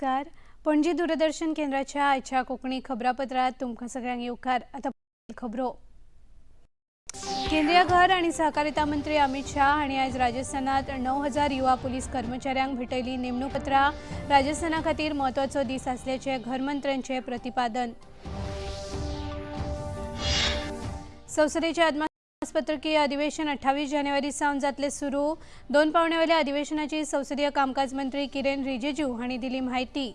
नमस्कार, पणजी दूरदर्शन केंद्राच्या आयच्या कोंकणी खबरापत्रात तुमकां सगळ्यांक येवकार. आतां खबरो. केंद्रीय घर आनी सहकारिता मंत्री अमित शाह हांणी आयज राजस्थानात 9,000 युवा पुलीस कर्मचाऱ्यांक भेटयली नेमणूक पत्रां. राजस्थाना खातीर म्हत्वाचो दीस आसल्याचे घरमंत्र्यांचे प्रतिपादन. संसदेचे अदमासपत्रकीय अधिवेशन 28 जानेवारी सावन जातले सुरू. 2 पावण्यावेल्या अधिवेशनाची संसदीय कामकाज मंत्री किरेन रिजिजू हांणी दिली म्हायती.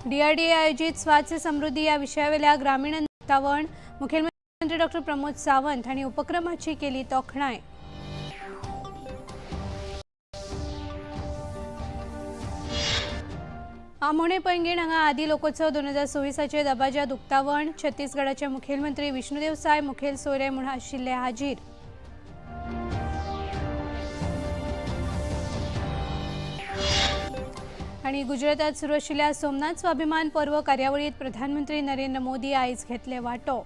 डीआरडीए आयोजित स्वास्थ्य समृद्धी या विषयावेल्या ग्रामीण उक्तावण. मुखेलमंत्री डॉक्टर प्रमोद सावंत हांणी उपक्रमाची केली तोखणाय. आमोणे पैंगीण हांगा आदी लोकोत्सव 2026 दबाज्यात उक्तावण. छत्तीसगडाचे मुखेलमंत्री विष्णुदेव साय मुखेल सोयरे म्हूण आशिल्ले हाजीर. आनी गुजरातात सुरू आशिल्ल्या सोमनाथ स्वाभिमान पर्व कार्यावळीत प्रधानमंत्री नरेंद्र मोदी आयज घेतले वांटो.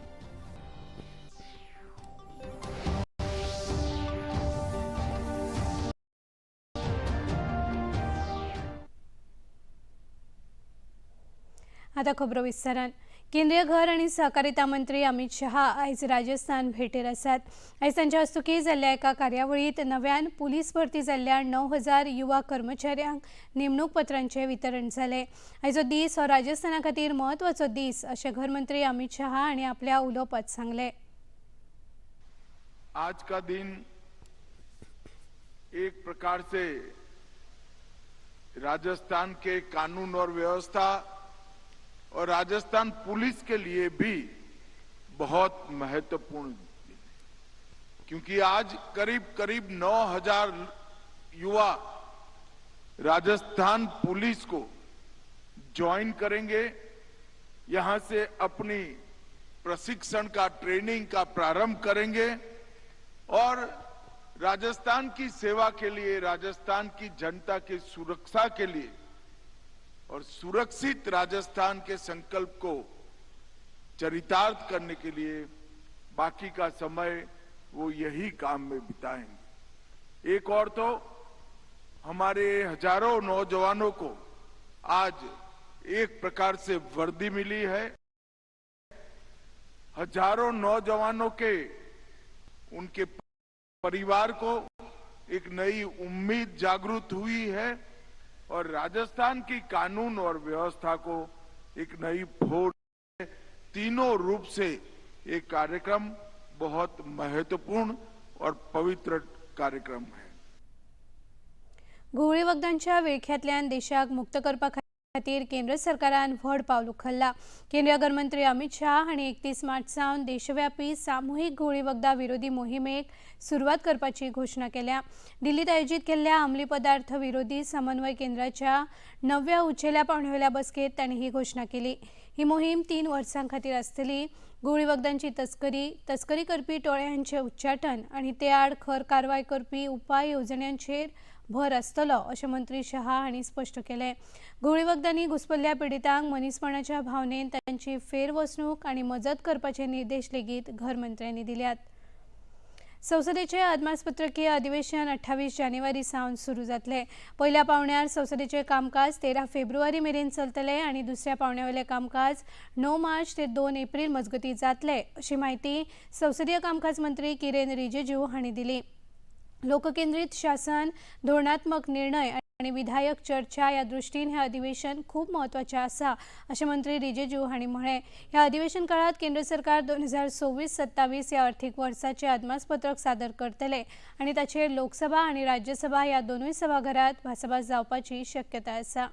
आता खबरो विस्तारान. केंद्रीय घर आनी सहकारिता मंत्री अमित शहा आयज राजस्थान भेटेर आसात. आयज तांच्या हस्तुकीं जाल्ल्या एका कार्यावळींत नव्यान पुलीस भरती जाल्ल्या 9,000 युवा कर्मचाऱ्यांक नेमणूक पत्रांचें वितरण जालें. आयजो दीस हो राजस्थाना खातीर म्हत्वाचो दीस अशें घरमंत्री अमित शहा हांणी आपल्या उलोवपांत सांगलें. आज का दिन एक प्रकार से राजस्थान के कानून और व्यवस्था और राजस्थान पुलिस के लिए भी बहुत महत्वपूर्ण दिन है, क्योंकि आज करीब करीब 9,000 युवा राजस्थान पुलिस को ज्वाइन करेंगे। यहां से अपनी प्रशिक्षण का, ट्रेनिंग का प्रारंभ करेंगे और राजस्थान की सेवा के लिए, राजस्थान की जनता की सुरक्षा के लिए और सुरक्षित राजस्थान के संकल्प को चरितार्थ करने के लिए बाकी का समय वो यही काम में बिताएंगे। एक और तो हमारे हजारों नौजवानों को आज एक प्रकार से वर्दी मिली है। हजारों नौजवानों के, उनके परिवार को एक नई उम्मीद जागृत हुई है और राजस्थान की कानून और व्यवस्था को एक नई फोड़। तीनों रूप से ये कार्यक्रम बहुत महत्वपूर्ण और पवित्र कार्यक्रम है। घुंवळी वखदांच्या विळख्यांतल्यान देशाक मुक्त करपा खातीर केंद्र सरकारान व्हड पावल उखल्ला. केंद्रीय गृहमंत्री अमित शाह हांणी 31 मार्च सावन देशव्यापी सामुहीक घुंवळी वखदां विरोधी मोहिमेक सुरवात करपाची घोशणा केल्या. दिल्लीत आयोजीत केल्ल्या अंमली पदार्थ विरोधी समन्वय केंद्राच्या 9व्या उंचेल्या पावंड्यावेल्या बसकेंत तांणी ही घोशणा केली. ही मोहीम 3 वर्सां खातीर आसतली. घुंवळी वखदांची तस्करी, तस्करी करपी टोळयांचें उच्चाटन आनी ते आड खर कारवाय करपी उपाय येवजण्यांचेर भर आसतलो अशें मंत्री शहा हांणी स्पश्ट केलें. घुंवळी वखदांनी घुसपल्ल्या पिडितांक मनीसपणाच्या भावनेन तांची फेरवसणूक आनी मजत करपाचे निर्देश लेगीत घरमंत्र्यांनी दिल्यात. संसदेचे अदमासपत्रकीय अधिवेशन 28 जानेवारी सावन सुरू जातले. पयल्या पावण्यार संसदेचे कामकाज 13 फेब्रुवारी मेरेन चलतले आनी दुसऱ्या पावण्यावेले कामकाज 9 मार्च ते 2 एप्रील मजगतीं जातले अशी म्हायती संसदीय कामकाज मंत्री किरेन रिजिजू हांणी दिली. लोककेंद्रीत शासन, धोरणात्मक निर्णय आनी विधायक चर्चा ह्या दृश्टीन हें अधिवेशन खूब म्हत्वाचें आसा अशें मंत्री रिजिजू हांणी म्हळें. ह्या अधिवेशन काळांत केंद्र सरकार 2026-27 ह्या अर्थीक वर्साचें अदमासपत्रक सादर करतले आनी ताचेर लोकसभा आनी राज्यसभा ह्या दोनूय सभाघरांत भासाभास जावपाची शक्यताय आसा.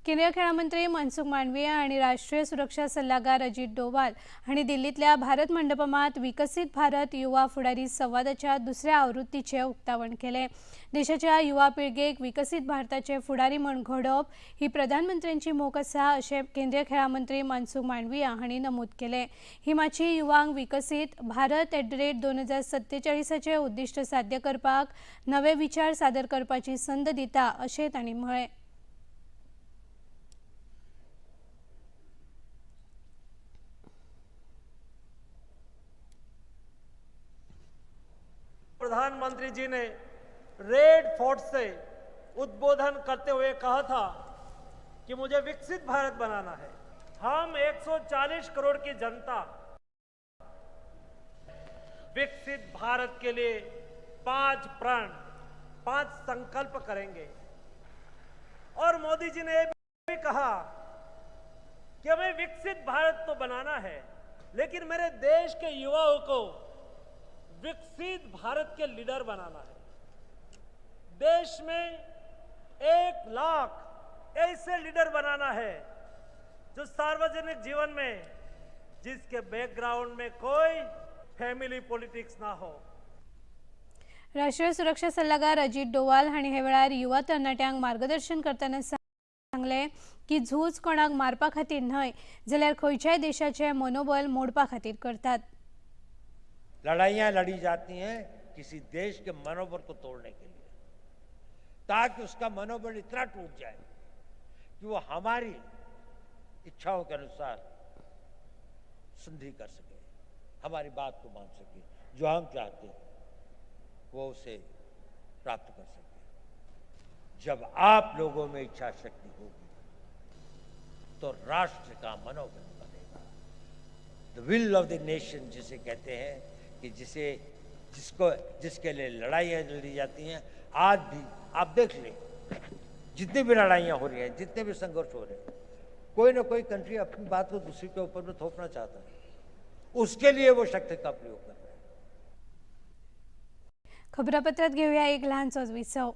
केंद्रीय खेळां मंत्री मनसुख मांडविया आनी राष्ट्रीय सुरक्षा सल्लागार अजित डोवाल हांणी दिल्लींतल्या भारत मंडपमात विकसीत भारत युवा फुडारी संवादाच्या दुसऱ्या आवृत्तीचें उक्तावण केलें. देशाच्या युवा पिळगेक विकसीत भारताचे फुडारी म्हूण घडोवप ही प्रधानमंत्र्यांची मोख आसा अशें केंद्रीय खेळां मंत्री मनसुख मांडविया हांणी नमूद केलें. ही माची युवांक विकसीत भारत @2047 उद्दिश्ट साध्य करपाक नवे विचार सादर करपाची संद दिता अशें तांणी म्हळें. प्रधानमंत्री जी ने रेड फोर्ट से उद्बोधन करते हुए कहा था कि मुझे विकसित भारत बनाना है। हम 140 करोड़ की जनता विकसित भारत के लिए 5 प्रण, 5 संकल्प करेंगे। और मोदी जी ने यह भी कहा कि हमें विकसित भारत तो बनाना है, लेकिन मेरे देश के युवाओं को विकसित भारत के लीडर बनाना है। देश में 1 लाख ऐसे लीडर बनाना है जो सार्वजनिक जीवन में, जिसके बैकग्राउंड में कोई फैमिली पॉलिटिक्स ना हो। राष्ट्रीय सुरक्षा सल्लागार अजित डोवाल हांणी हे वेळार युवा तरणाट्यांक मार्गदर्शन करतना सांगलें की झूज कोणाक मारपा खातीर न्हय जाल्यार खंयच्याय देशाचें मनोबल मोडपा खातीर करतात। लड़ाइयाँ लड़ी जाती हैं किसी देश के मनोबल को तोड़ने के लिए, ताकि उसका मनोबल इतना टूट जाए कि वो हमारी इच्छाओं के अनुसार संधि कर सके, हमारी बात को मान सके, जो हम चाहते हैं वो उसे प्राप्त कर सके। जब आप लोगों में इच्छा शक्ति होगी तो राष्ट्र का मनोबल बनेगा। The will of the nation जिसे कहते हैं, कि जिसे जिसको जिसके लिए लड़ाइयाँ लड़ी जाती हैं। आज भी आप देख लें, जितनी भी लड़ाइयाँ हो रही हैं, जितने भी संघर्ष हो रहे हैं, कोई ना कोई कंट्री अपनी बात को दूसरे के ऊपर में थोपना चाहता है, उसके लिए वो शक्ति का प्रयोग कर रहे हैं। खबरापत्रात घेऊया एक लहानसोच विसव।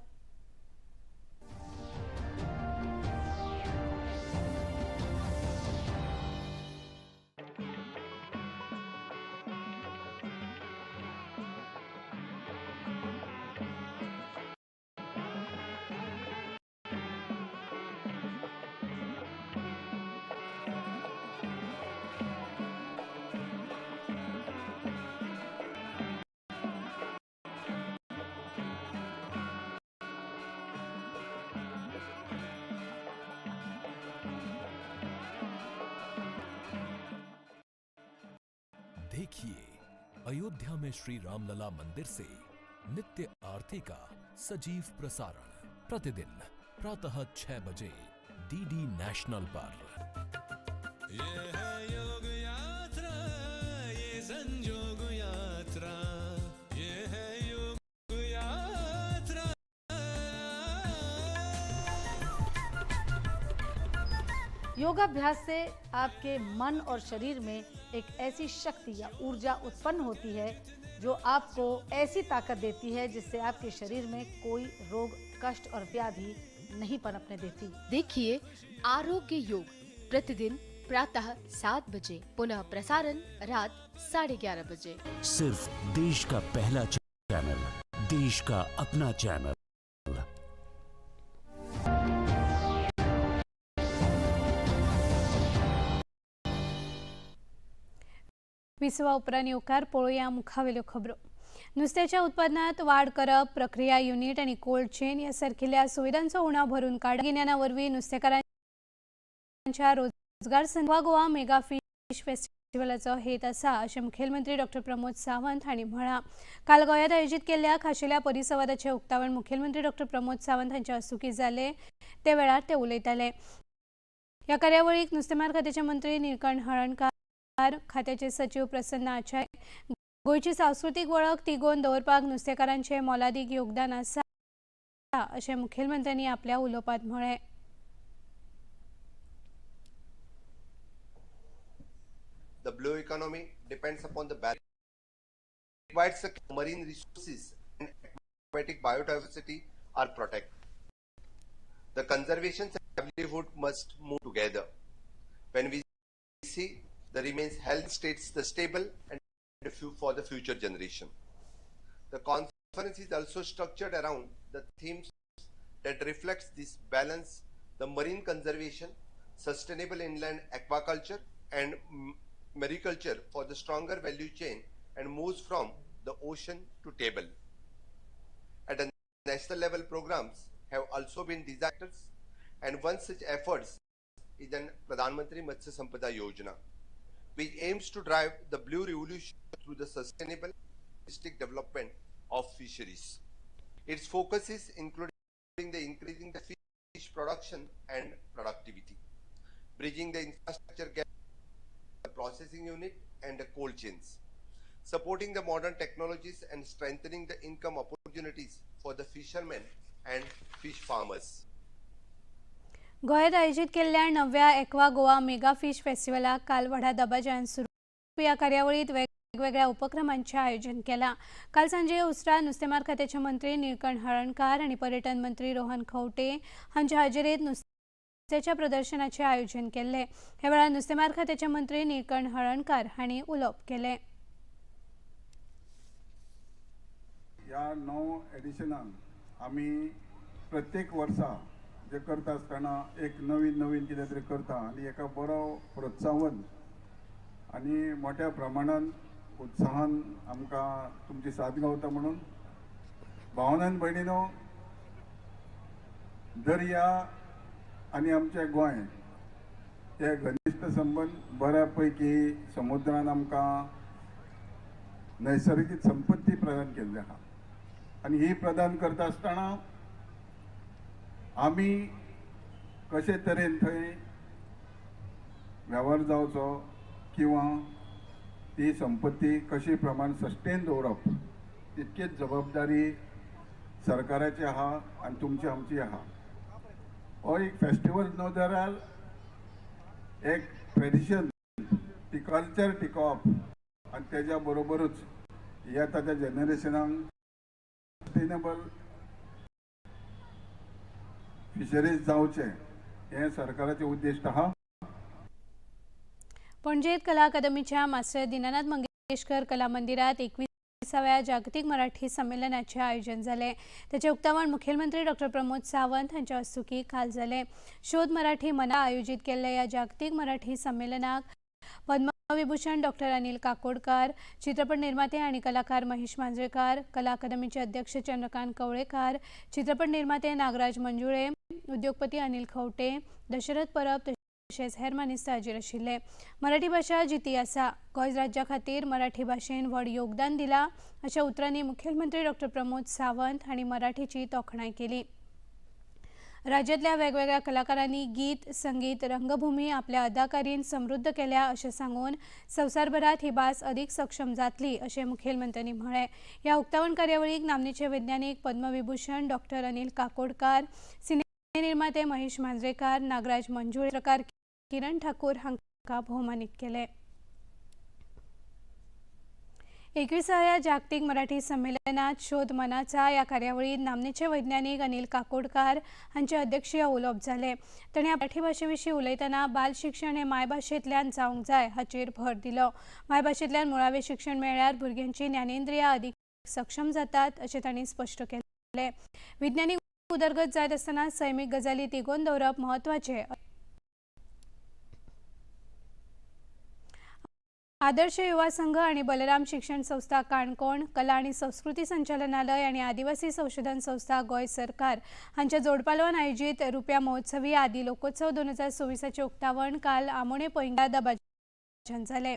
देखिए अयोध्या में श्री रामलला मंदिर से नित्य आरती का सजीव प्रसारण प्रतिदिन प्रातः 6 बजे डीडी नेशनल पर। ये है योग यात्रा, ये संजोग यात्रा, ये है योग यात्रा। योगाभ्यास से आपके मन और शरीर में एक ऐसी शक्ति या ऊर्जा उत्पन्न होती है जो आपको ऐसी ताकत देती है जिससे आपके शरीर में कोई रोग, कष्ट और व्याधि नहीं पनपने देती। देखिए आरोग्य योग प्रतिदिन प्रातः 7 बजे, पुनः प्रसारण रात 11:30 बजे। सिर्फ देश का पहला चैनल, देश का अपना चैनल। विसवा उपरांत येवकार पळोवया मुखावेल्यो खबरो। नुस्त्याच्या उत्पादनात वाड करप, प्रक्रिया युनिट आनी कोल्ड चेन ह्या सारकिल्ल्या सुविधांचो उणाव भरून काडप, गिन्याना वरवीं नुस्तेकारांच्या रोजगार संदी गोवा मेगा फिश फेस्टिवलाचो हेत आसा अशें मुखेलमंत्री डॉक्टर प्रमोद सावंत हांणी म्हळां। काल गोंयांत आयोजीत केल्ल्या खाशेल्या परिसंवादाचें उक्तावण मुखेलमंत्री डॉक्टर प्रमोद सावंत हांचे हस्तुकीं जालें। ते वेळार ते उलयताले। ह्या कार्यावळीक नुस्तेमार खात्याचे मंत्री निळकंठ हळर्णकार, खात्याचे सचिव प्रसन्न आचार्य, गोंयची सांस्कृतीक वळख तिगोवन दवरपाक नुस्तेकारांचें मोलादीक योगदान आसा अशें मुखेलमंत्र्यांनी आपल्या उलोवपांत म्हळें। The blue economy depends upon the balance required marine resources and aquatic biodiversity are protected. The conservation and livelihood must move together. When we see the remains health states the stable and for the future generation. The conference is also structured around the themes that reflects this balance: the marine conservation, sustainable inland aquaculture and mariculture for the stronger value chain and moves from the ocean to table. At a national level, programs have also been designed, and one such efforts is an Pradhan Mantri Matsya Sampada Yojana, which aims to drive the blue revolution through the sustainable holistic development of fisheries. Its focus is including the increasing the fish production and productivity, bridging the infrastructure gap, the processing unit and the cold chains, supporting the modern technologies and strengthening the income opportunities for the fishermen and fish farmers. गोंयांत आयोजीत केल्ल्या 9व्या aqua Goa mega fish फेस्टिवलाक काल व्हडा दबाज्यान सुरू. ह्या कार्यावळीत वेगवेगळ्या उपक्रमांचें आयोजन केलां. काल सांजे उसरां नुस्तेमार खात्याचे मंत्री निळकंठ हळर्णकार आनी पर्यटन मंत्री रोहन खंवटे हांच्या हाजेरेंत नुस्त्याच्या प्रदर्शनाचें आयोजन केल्लें. ह्या वेळार नुस्तेमार खात्याचे मंत्री निळकंठ हळर्णकार हांणी उलोवप केलें. ह्या 9 एडिशनान आमी प्रत्येक वर्सा जे करता आसतना एक नवीन नवीन कितें तरी करता आनी एका बरो प्रोत्साहन आनी मोठ्या प्रमाणान उत्साहान आमकां तुमची साथ गावता. म्हणून भावनान भयणीनो, दर्या आनी आमचें गोंय हे घनिश्ट संबंद बऱ्या पैकी समुद्रान आमकां नैसर्गीक संपत्ती प्रदान केल्ली आसा आनी ही प्रदान करता आसतना आमी कशे तरेन थंय वेव्हार जावचो किंवा ती संपत्ती कशी प्रमाण सस्टेन दवरप तितकीच जबाबदारी सरकाराची आहा आनी तुमची आमची आहा. हो एक फेस्टिवल न्हू जाल्यार एक ट्रेडिशन, ती कल्चर टिकोवप आनी तेज्या बरोबरूच येता त्या जनरेशनाक सस्टेनेबल फिशरीज जावचें हें सरकाराचें उद्दिश्ट आहा. पणजेत कला अकादमीच्या मास्टर दीनानाथ मंगेशकर कला मंदिरात 21व्या जागतिक मराठी संमेलनाचें आयोजन जालें. ताचें उक्तावण मुखेलमंत्री डॉक्टर प्रमोद सावंत हांच्या हस्तुकीं काल जालें. शोध मराठी मना आयोजीत केल्ल्या ह्या जागतिक मराठी संमेलनाक पद्मविभूषण डॉक्टर अनिल काकोडकर, चित्रपट निर्माते आनी कलाकार महेश मांजरेकार, कला अकादमीचे अध्यक्ष चंद्रकांत कवळेकार, चित्रपट निर्माते नागराज मंजुळे, उद्योगपती अनिल खंवटे, दशरथ परब तशेंच हेर मानेस्त हाजीर आशिल्ले. मराठी भाशा जिती आसा, गोंय राज्या खातीर मराठी भाशेन व्हड योगदान दिलां अशा उतरांनी मुखेलमंत्री डॉक्टर प्रमोद सावंत हांणी मराठीची तोखणाय केली. राज्यातल्या वेगवेगळ्या कलाकारांनी गीत, संगीत, रंगभूमी आपल्या अदाकारीन समृद्ध केल्या अशें सांगून संवसारभरात ही भास अदीक सक्षम जातली अशें मुखेलमंत्र्यांनी म्हळें. ह्या उक्तावण कार्यावळीक नामनेचे वैज्ञानीक पद्मविभूषण डॉक्टर अनिल काकोडकार, सिने निर्माते महेश मांजरेकार, नागराज मंजुळे, पत्रकार किरण ठाकूर हांकां भोवमानीत केले. 21व्या जागतिक मराठी संमेलनात शोध मनाचा ह्या कार्यावळीत नामनेचे वैज्ञानीक अनिल काकोडकार हांचे अध्यक्षीय उलोवप जालें. तांणी मराठी भाशे विशीं उलयतना बाल शिक्षण हें मायभाशेंतल्यान जावंक जाय हाचेर भर दिलो. मायभाशेंतल्यान मुळावें शिक्षण मेळ्ळ्यार भुरग्यांची ज्ञानेंद्रियां अदीक सक्षम जातात अशें तांणी स्पश्ट केलें. विज्ञानीक उदरगत जायत आसतना सैमीक गजाली तिगोवन दवरप म्हत्वाचें. आदर्श युवा संघ आणि बलराम शिक्षण संस्था काणकोण, कला आणि संस्कृती संचालनालय आणि आदिवासी संशोधन संस्था गोंय सरकार हांच्या जोडपालवान आयोजित रुप्या महोत्सवी आदी लोकोत्सव 2026 उक्तावण काल आमोणे पैंगा दबाज्यान जालें.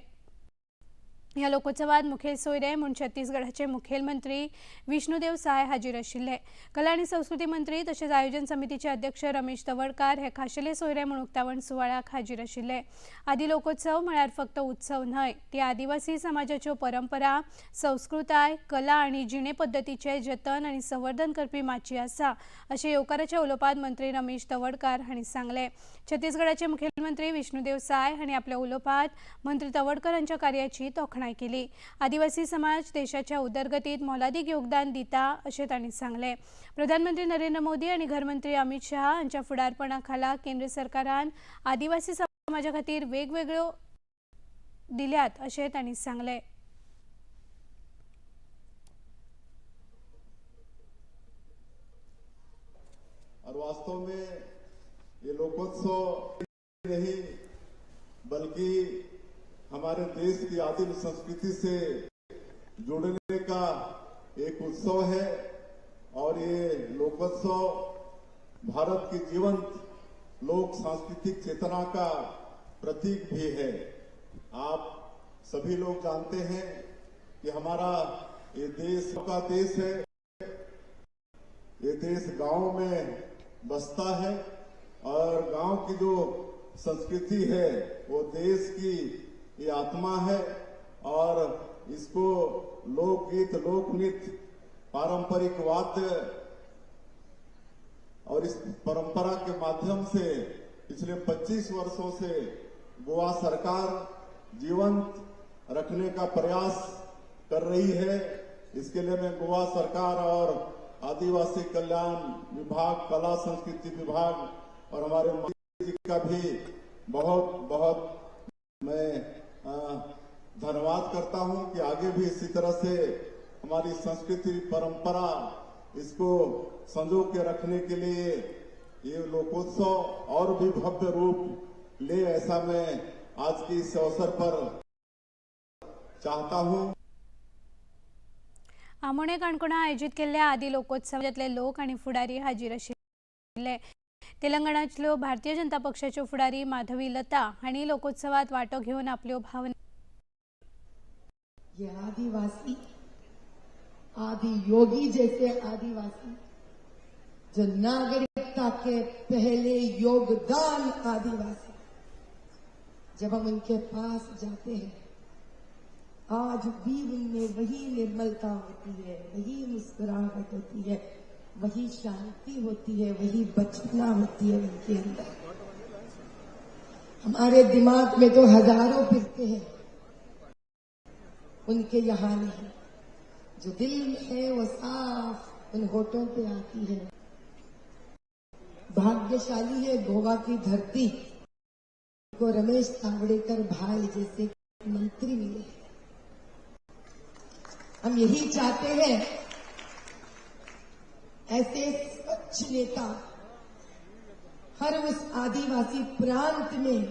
ह्या लोकोत्सवात मुखेल सोयरे म्हूण छत्तीसगडाचे मुखेलमंत्री विष्णुदेव साय हाजीर आशिल्ले. कला आनी संस्कृती मंत्री तशेंच आयोजन समितीचे अध्यक्ष रमेश तवडकार हे खाशेले सोयरे म्हूण उक्तावण सुवाळ्याक हाजीर आशिल्ले. आदी लोकोत्सव म्हळ्यार फक्त उत्सव न्हय, ती आदिवासी समाजाच्यो परंपरा, संस्कृताय, कला आनी जिणे पद्दतीचें जतन आनी संवर्धन करपी माची आसा अशें येवकाराच्या उलोवपांत मंत्री रमेश तवडकार हांणी सांगलें. छत्तीसगडाचे मुखेलमंत्री विष्णुदेव साय हांणी आपल्या उलोवपांत मंत्री तवडकर हांच्या कार्याची तोखणाय केली. आदिवासी समाज देशाच्या उदरगतीत मोलादीक योगदान दिता अशें तांणी सांगलें. प्रधानमंत्री नरेंद्र मोदी आनी घरमंत्री अमित शहा हांच्या फुडारपणा खाला केंद्र सरकारान आदिवासी समाजा खातीर वेगवेगळ्यो दिल्यात अशें तांणी सांगलें. और वास्तव में ये लोकोत्सव नहीं बल्कि हमारे देश की आदिम संस्कृति से जुड़ने का एक उत्सव है और ये लोकोत्सव भारत की जीवंत लोक सांस्कृतिक चेतना का प्रतीक भी है। आप सभी लोग जानते हैं कि हमारा ये देश का देश है, ये देश गांव में बसता है और गांव की जो संस्कृति है वो देश की ये आत्मा है और इसको लोकगीत, लोकनृत्य, पारंपरिक वाद्य और इस परंपरा के माध्यम से पिछले 25 वर्षों से गोवा सरकार जीवंत रखने का प्रयास कर रही है। इसके लिए मैं गोवा सरकार और आदिवासी कल्याण विभाग, कला संस्कृति विभाग और हमारे मंत्री जी का भी बहुत बहुत मैं धन्यवाद करता हूं कि आगे भी इसी तरह से हमारी संस्कृति परंपरा इसको संजो के रखने के लिए ये लोकोत्सव और भी भव्य रूप ले, ऐसा मैं आज के इस अवसर पर चाहता हूं। आमोणे काणकोणा आयोजित केल्ल्या आदी लोकोत्सवांतले लोक आनी फुडारी हाजीर आशिल्ले। तेलंगणांतल्यो भारतीय जनता पक्षाच्यो फुडारी माधवी लता हांणी लोकोत्सवात वांटो घेवन आपल्यो भावना। ये आदिवासी, आदि योगी जैसे आदिवासी जो नागरिकता के पहले योगदान आदिवासी, जब हम उनके पास जाते हैं आज भी उनमें वही निर्मलता होती है, वही मुस्कुराहट होती है, वही शांति होती है, वही बचपना होती है उनके अंदर। हमारे दिमाग में तो हजारों फिरते हैं, उनके यहाँ नहीं। जो दिल में है वो साफ उन होठों पे आती है। भाग्यशाली है गोवा की धरती को रमेश तावड़ेकर भाई जैसे मंत्री मिले। हम यही चाहते हैं ऐसे स्वच्छ नेता हर उस आदिवासी प्रांत में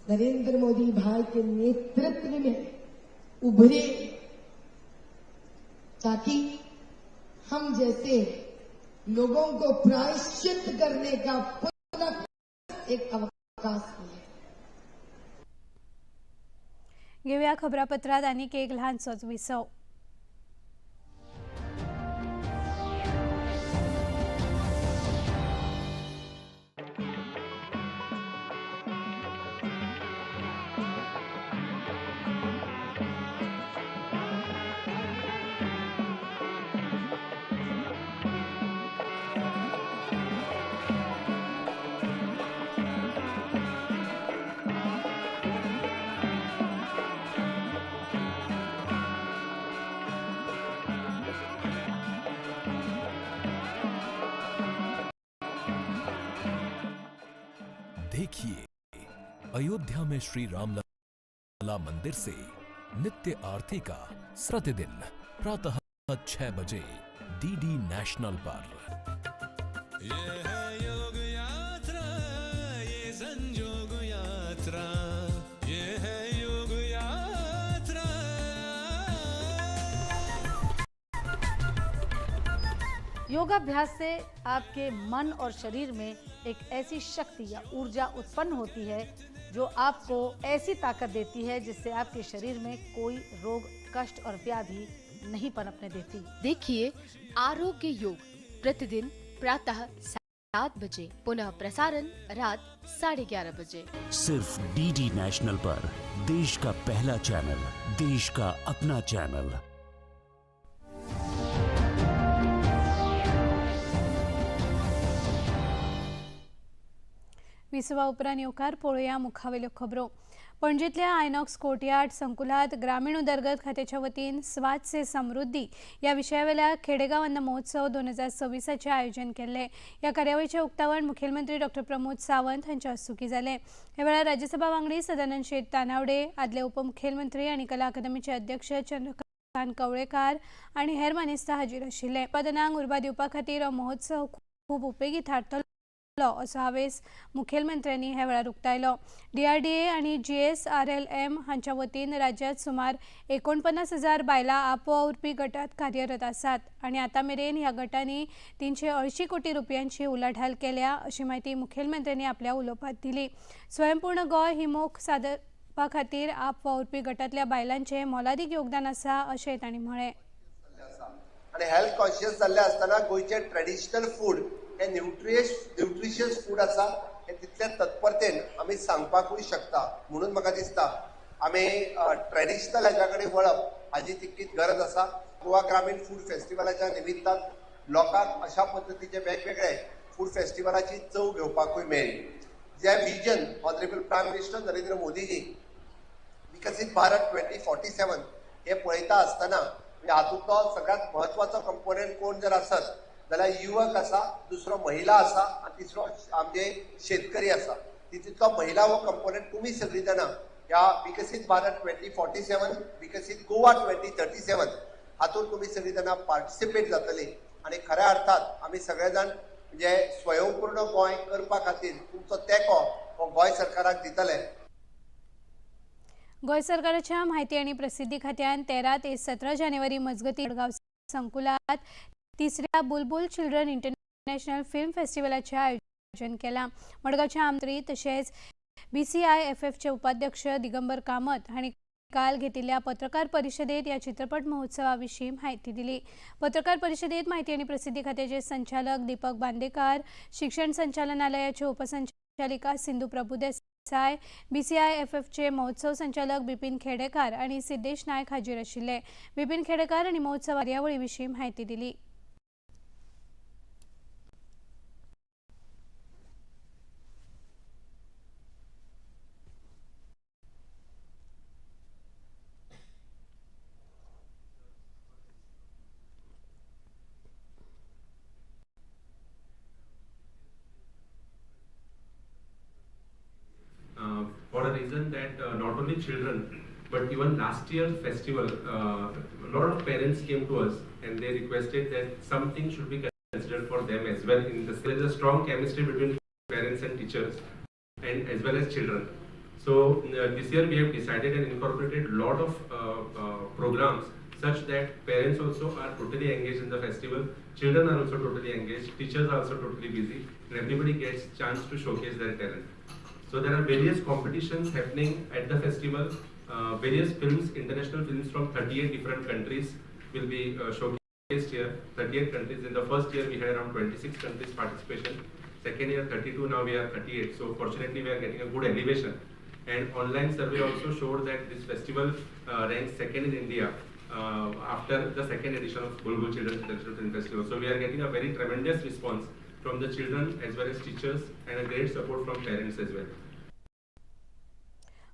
नरेंद्र मोदी भाई के नेतृत्व में उभरे, ताकि हम जैसे लोगों को प्रायश्चित करने का पुनः एक अवकाश मिले। घेऊया खबरापत्रात आनीक एक ल्हानसोच विसव। देखिए अयोध्या में श्री रामलला मंदिर से नित्य आरती का प्रतिदिन प्रातः 6 बजे डीडी नेशनल पर। ये है योग यात्रा, ये संजोग यात्रा, ये है योग यात्रा। योगाभ्यास से आपके मन और शरीर में एक ऐसी शक्ति या ऊर्जा उत्पन्न होती है जो आपको ऐसी ताकत देती है जिससे आपके शरीर में कोई रोग, कष्ट और व्याधि नहीं पनपने देती। देखिए आरोग्य योग प्रतिदिन प्रातः 7 बजे, पुनः प्रसारण रात 11:30 बजे, सिर्फ डीडी नेशनल पर। देश का पहला चैनल, देश का अपना चैनल। विसवा उपरांत येवकार पळोवया मुखावेल्यो खबरो। पणजेंतल्या आयनॉक्स कोर्टयार्ड संकुलात ग्रामीण उदरगत खात्याच्या वतीन स्वाद से समृद्धी ह्या विशयावेल्या खेडेगांव अन्न महोत्सव 2026 आयोजन केल्लें। ह्या कार्यावळीचें उक्तावण मुखेलमंत्री डॉक्टर प्रमोद सावंत हांच्या हस्तुकीं जालें। ह्या वेळार राज्यसभा वांगडी सदानंद शेट तानावडे, आदले उपमुखेलमंत्री आनी कला अकादमीचे अध्यक्ष चंद्रकांत कवळेकार आनी हेर मानेस्तां हाजीर आशिल्ले। उत्पादनांक उर्बा दिवपा खातीर हो महोत्सव खूब उपेगी थारतलो असो हावेस मुखेलमंत्र्यांनी ह्या वेळार उक्तायलो। डीआरडीए आनी जीएसआरएलएम हांच्या वतीन राज्यांत सुमार 49,000 बायलां आपवावुरपी गटात कार्यरत आसात आनी आतां मेरेन ह्या गटांनी 380 कोटी रुपयांची उलाढाल केल्या अशी म्हायती मुखेलमंत्र्यांनी आपल्या उलोवपांत दिली। स्वयंपूर्ण गोंय ही मोख करपा खातीर आप वावुरपी गटांतल्या बायलांचें मोलादीक योगदान आसा अशें तांणी म्हळें. आनी हेल्थ कॉन्शियस जाल्ले आसतना गोंयचें ट्रेडिशनल फूड हें न्युट्रिशियस फूड आसा हें तितल्या तत्परतेन आमी सांगपाकूय शकता. म्हणून म्हाका दिसता आमी ट्रेडिशनल हेज्या कडेन वळप हाजी तितकीच गरज आसा. गोवा ग्रामीण फूड फेस्टिवलाच्या निमित्तान लोकांक अशा पद्दतीचे वेगवेगळे फूड फेस्टिवलाची चव घेवपाकूय मेळ्ळी. जे vision honourable prime minister Narendra Modiji Viksit Bharat 2047 हे पळयता आसतना हातूंतलो सगळ्यांत म्हत्वाचो कंपोनंट कोण जर आसत जाल्यार युवक आसा, दुसरो महिला आसा आनी तिसरो आमचे शेतकरी आसा. तितूंतलो महिला हो कंपोनंट तुमी सगळीं जाणां ह्या विकसीत भारत 2047 विकसीत गोवा 2037 हातूंत तुमी सगळीं जाणां पार्टिसिपेट जातली आनी खऱ्या अर्थात आमी सगळे जाण म्हणजे स्वयंपूर्ण गोंय करपा खातीर तुमचो तेंको हो गोंय सरकाराक दितले. गोंय सरकाराच्या म्हायती आनी प्रसिद्धी खात्यान 13 ते 17 जानेवारी मजगतीं मडगांव संकुलात तिसऱ्या बुलबुल चिल्ड्रन इंटरनॅशनल फिल्म फेस्टिवलाचें आयोजन केलां. मडगांवच्या आमंत्री तशेंच BCIFFचे उपाध्यक्ष दिगंबर कामत हांणी काल घेतिल्ल्या पत्रकार परिशदेत ह्या चित्रपट महोत्सवा विशीं म्हायती दिली. पत्रकार परिशदेत म्हायती आनी प्रसिद्धी खात्याचे संचालक दीपक बांदेकार, शिक्षण संचालनालयाचे उपसंचालिका सिंधू प्रभुदेसाय, BCIFFचे महोत्सव संचालक बिपिन खेडेकार आनी सिद्धेश नायक हाजीर आशिल्ले. बिपिन खेडेकार आनी महोत्सव कार्यावळी विशीं म्हायती दिली. For a reason that not only children but even last year's festival, a lot of parents came to us and they requested that something should be considered for them as well. In this, there is a strong chemistry between parents and teachers and as well as children. So this year we have decided and incorporated a lot of programs such that parents also are totally engaged in the festival, children are also totally engaged, teachers are also totally busy, and everybody gets chance to showcase their talent. So there are various competitions happening at the festival. Various films, international films from 38 different countries will be showcased here. 38 countries. In the first year we had around 26 countries participation. Second year 32, now we are 38. So fortunately we are getting a good elevation. And online survey also showed that this festival ranks second in India after the second edition of Bulbul Children's International Film Festival. So we are getting a very tremendous response from the children as well as teachers and a great support from parents as well.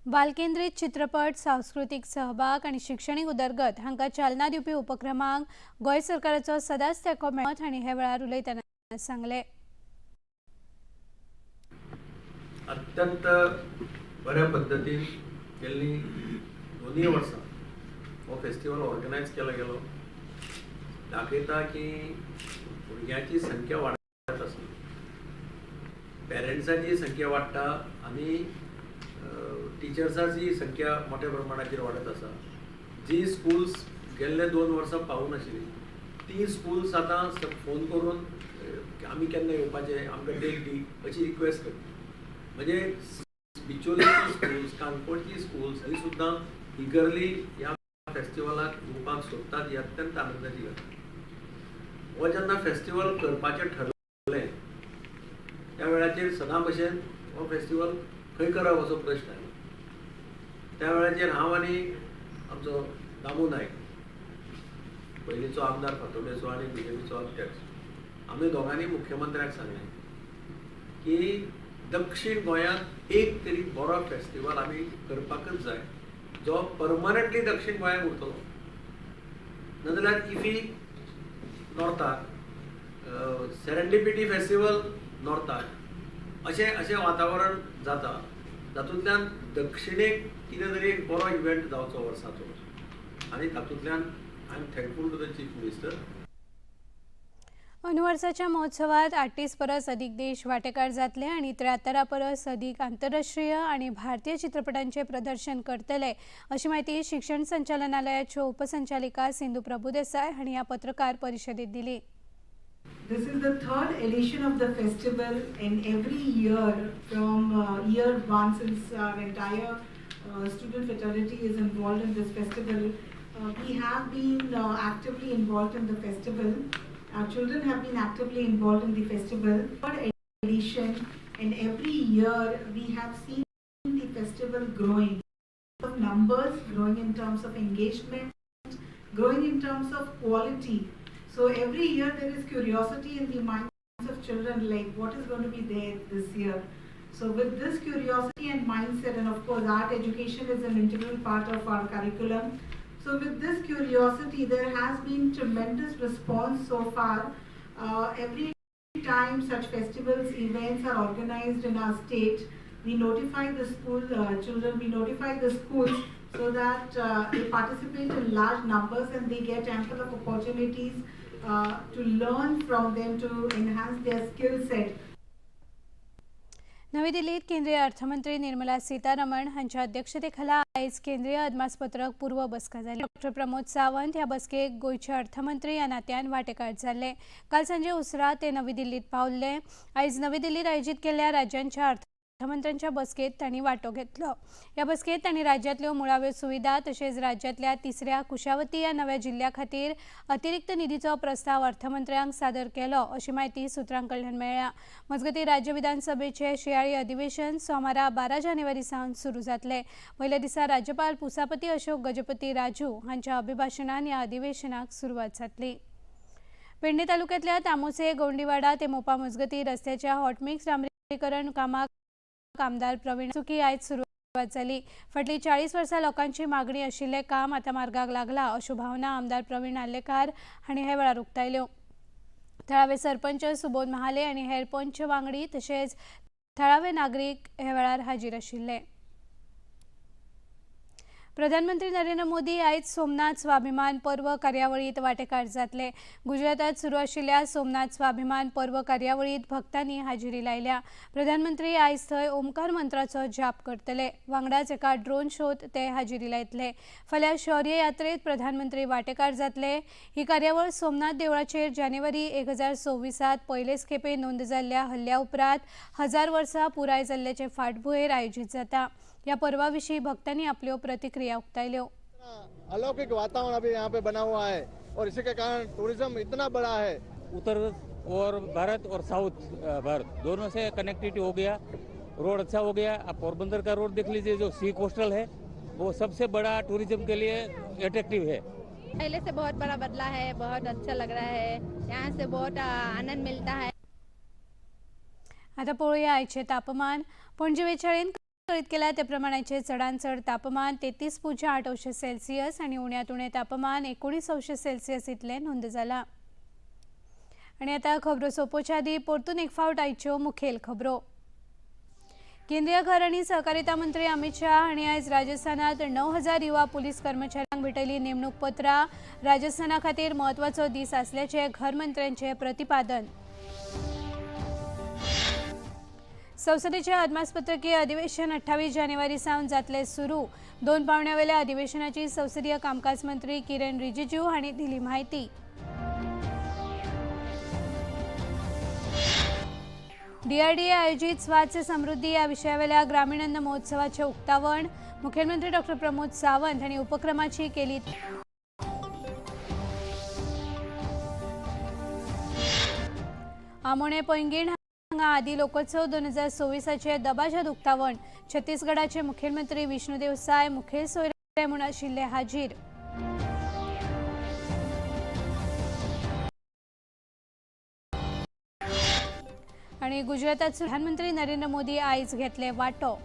बालकेंद्रीत चित्रपट, सांस्कृतीक सहभाग आनी शिक्षणीक उदरगत हांकां चालना दिवपी उपक्रमांक गोंय सरकाराचो सदांच तेंको मेळत हांणी हे वेळार उलयतना सांगलें. अत्यंत बऱ्या पद्दतीन गेल्ली दोनूय वर्सां हो फेस्टिवल ऑर्गनायज केलो गेलो. दाखयता की भुरग्यांची संख्या वाडत आसा, पेरंट्सांची संख्या वाडटा आनी टिचर्साची संख्या मोठ्या प्रमाणाचेर वाडत आसा. जी स्कुल्स गेल्ले 2 वर्सां पावूं नाशिल्ली ती स्कुल्स आतां फोन करून आमी केन्ना येवपाचें, आमकां डेट दी अशी रिक्वेस्ट करता. म्हणजे बिचोलीची स्कुल्स, काणकोणची स्कुल्स ही सुद्दां इगरली ह्या फेस्टिवलाक येवपाक सोदतात. ही अत्यंत आनंदाची गजाल. हो जेन्ना फेस्टिवल करपाचें ठरलें त्या वेळाचेर सदां भशेन हो फेस्टिवल खंय करप असो प्रश्न आयलो. त्या वेळाचेर हांव आनी आमचो दामू नायक, पयलींचो आमदार फातोर्डेचो आनी बीजेपीचो अध्यक्ष, आमी दोगांनी मुख्यमंत्र्याक सांगलें की दक्षीण गोंयांत एक तरी बरो फेस्टिवल आमी करपाकच जाय जो परमनंटली दक्षीण गोंयांत उरतलो. नाजाल्यार इफी नॉर्थाक, सेरेंडिपिटी फेस्टिवल नॉर्थाक, अशें अशें वातावरण जाता तातूंतल्यान दक्षिणेक कितें तरी एक बरो इव्हेंट जावचो वर्साचो आनी तातूंतल्यान I am thankful to the chief minister. अंदू वर्साच्या महोत्सवात 38 परस अदीक देश वांटेकार जातले आनी 73 परस अदीक आंतरराष्ट्रीय आनी भारतीय चित्रपटांचे प्रदर्शन करतले अशी म्हायती शिक्षण संचालनालयाच्यो उपसंचालिका सिंधू प्रभुदेसाय हांणी ह्या पत्रकार परिशदेत दिली. This is the third edition of the festival, and every year from year one, since our entire student fraternity is involved in this festival. We have been actively involved in the festival. Our children have been actively involved in the festival. Third edition, and every year we have seen the festival growing. Of numbers, growing in terms of engagement, growing in terms of quality. So every year there is curiosity in the minds of children, like what is going to be there this year. So with this curiosity and mindset, and of course art education is an integral part of our curriculum. So with this curiosity, there has been tremendous response so far. Every time such festivals, events are organized in our state, we notify the school children, we notify the schools so that they participate in large numbers and they get ample of opportunities to learn from them, to enhance their skill set. नवी दिल्लीत केंद्रीय अर्थमंत्री निर्मला सीतारमण हांच्या अध्यक्षतेखाला आयज केंद्रीय अदमासपत्रक पूर्व बसका जाली. डॉक्टर प्रमोद सावंत ह्या बसकेक गोंयचे अर्थमंत्री ह्या नात्यान वांटेकार जाल्ले. काल सांजे उसरां ते नवी दिल्लीत पावल्ले. आयज नवी दिल्लीत आयोजीत केल्ल्या राज्यांच्या अर्थमंत्र्यांच्या बसकेत तांणी वांटो घेतलो. ह्या बसकेत तांणी राज्यांतल्यो मुळाव्यो सुविधा तशेंच राज्यांतल्या तिसऱ्या कुशावती ह्या नव्या जिल्ल्या खातीर अतिरिक्त निधीचो प्रस्ताव अर्थमंत्र्यांक सादर केलो अशी म्हायती सुत्रां कडल्यान मेळ्ळ्या. मजगतीं राज्य विधानसभेचे शिंयाळी अधिवेशन सोमारा 12 जानेवारी सावन सुरू जातले. पयल्या दिसा राज्यपाल पुसापती अशोक गजपती राजू हांच्या अभिभाशणान ह्या अधिवेशनाक सुरवात जातली. पेडणे तालुक्यांतल्या तामोसे गौंडीवाडा ते मोपा मजगतीं रस्त्याच्या हॉटमिक्स डांबरीकरण कामाक आमदार प्रवीण सुकी आयज सुरवात जाली. फाटलीं 40 वर्सां लोकांची मागणी आशिल्लें काम आतां मार्गाक लागला अश्यो भावना आमदार प्रवीण आर्लेकार हांणी ह्या वेळार उक्तायल्यो. थळावे सरपंच सुबोध महाले आनी हेर पंच वांगडी तशेंच थळावे नागरीक ह्या वेळार हाजीर आशिल्ले. प्रधानमंत्री नरेंद्र मोदी आयज सोमनाथ स्वाभिमान पर्व कार्यावळीत वांटेकार जातले. गुजरातात सुरू आशिल्ल्या सोमनाथ स्वाभिमान पर्व कार्यावळीत भक्तांनी हाजेरी लायल्या. प्रधानमंत्री आयज थंय ओमकार मंत्राचो जाप करतले. वांगडाच एका ड्रोन शोत ते हाजेरी लायतले. फाल्यां शौर्य यात्रेत प्रधानमंत्री वांटेकार जातले. ही कार्यावळ सोमनाथ देवळाचेर जानेवारी 1026 पयलेच खेपे नोंद जाल्ल्या हल्ल्या उपरांत 1000 वर्सां पुराय जाल्ल्याचे फाटभुंयेर आयोजीत जाता. या पर्वा विशीं भक्तांनी आपल्यो प्रतिक्रिया उक्तायल्यो. अलौकिक वातावरण अभी यहाँ पे बना हुआ है और इसी के कारण टूरिज्म इतना बड़ा है. उत्तर और भारत और साउथ भारत दोनों से कनेक्टिविटी हो गया, रोड अच्छा हो गया. आप पोरबंदर का रोड देख लीजिए जो सी कोस्टल है, वो सबसे बड़ा टूरिज्म के लिए अट्रैक्टिव है. पहले से बहुत बड़ा बदला है, बहुत अच्छा लग रहा है, यहाँ से बहुत आनंद मिलता है. आता पळोवया आयचें तापमान. पणजे वेचाळेन कळीत केला त्या प्रमाणाचे चडांत चड तापमान 33.8 अंश सेल्सियस आनी उण्यांत उणें तापमान 19 अंश सेल्सियस इतलें नोंद जाला. आनी आतां खबरो सोंपोवच्या आदीं परतून एक फावट आयच्यो मुखेल खबरो. केंद्रीय घर आनी सहकारिता मंत्री अमित शाह हांणी आयज राजस्थानात 9000 युवा पुलीस कर्मचाऱ्यांक भेटयली नेमणूक पत्रां. राजस्थाना खातीर म्हत्वाचो दीस आसल्याचें घर मंत्र्यांचें प्रतिपादन. संसदेचे अदमासपत्रकीय अधिवेशन 28 जानेवारी सावन जातलें सुरू. 2 पावंड्यावेल्या अधिवेशनाची संसदीय कामकाज मंत्री किरण रिजिजू हांणी दिली म्हायती. डीआरडीए आयोजित स्वाद से समृद्धी या विषयावेल्या ग्रामीण अन्न महोत्सवाचे उक्तावण मुख्यमंत्री डॉक्टर प्रमोद सावंत हांणी उपक्रमाची केली. आमोणे पैंगीण हांगा आदी लोकोत्सव 2026 दबाज्यात उक्तावण. छत्तीसगडाचे मुख्यमंत्री विष्णुदेव साय मुखेल सोयरे म्हूण आशिल्ले हाजीर. आनी गुजरातात प्रधानमंत्री नरेंद्र मोदी आयज घेतले वांटो.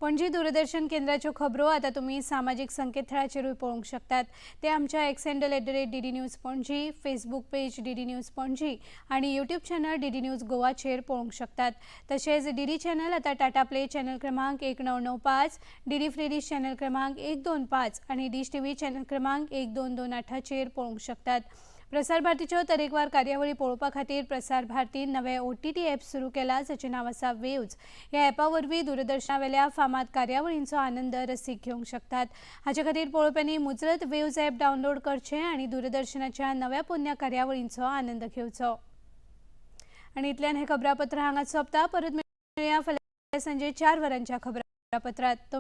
पणजी दूरदर्शन केंद्राच्यो खबरो आतां तुमी सामाजीक संकेतथळाचेरूय पळोवंक शकतात. ते आमच्या X handle @DD News Panaji, Facebook page DD News Panaji आनी यूट्यूब चॅनल डीडी न्यूज गोवाचेर पळोवंक शकतात. तशेंच डीडी चॅनल आतां टाटा प्ले चॅनल क्रमांक 1995, डीडी फ्री डिश चॅनल क्रमांक 125 आनी डिश टीव्ही चॅनल क्रमांक 1228 पळोवंक शकतात. प्रसार भारतीच्यो तरेकवार कार्यावळी पळोवपा खातीर प्रसार भारतीन नवे ओटीटी ॲप सुरू केला, जाचें नांव आसा वेव्ज. ह्या ॲपा वरवीं दूरदर्शनावेल्या फामाद कार्यावळींचो आनंद रसीक घेवंक शकतात. हाचे खातीर पळोवप्यांनी मुजरत वेव्ज ॲप डावनलोड करचें आनी दूरदर्शनाच्या नव्या पोन्न्या कार्यावळींचो आनंद घेवचो. आनी इतल्यान हें खबरापत्र हांगा सोंपता. परत मेळया फाल्यां सांजे 4 वरांच्या खबरापत्रात. तो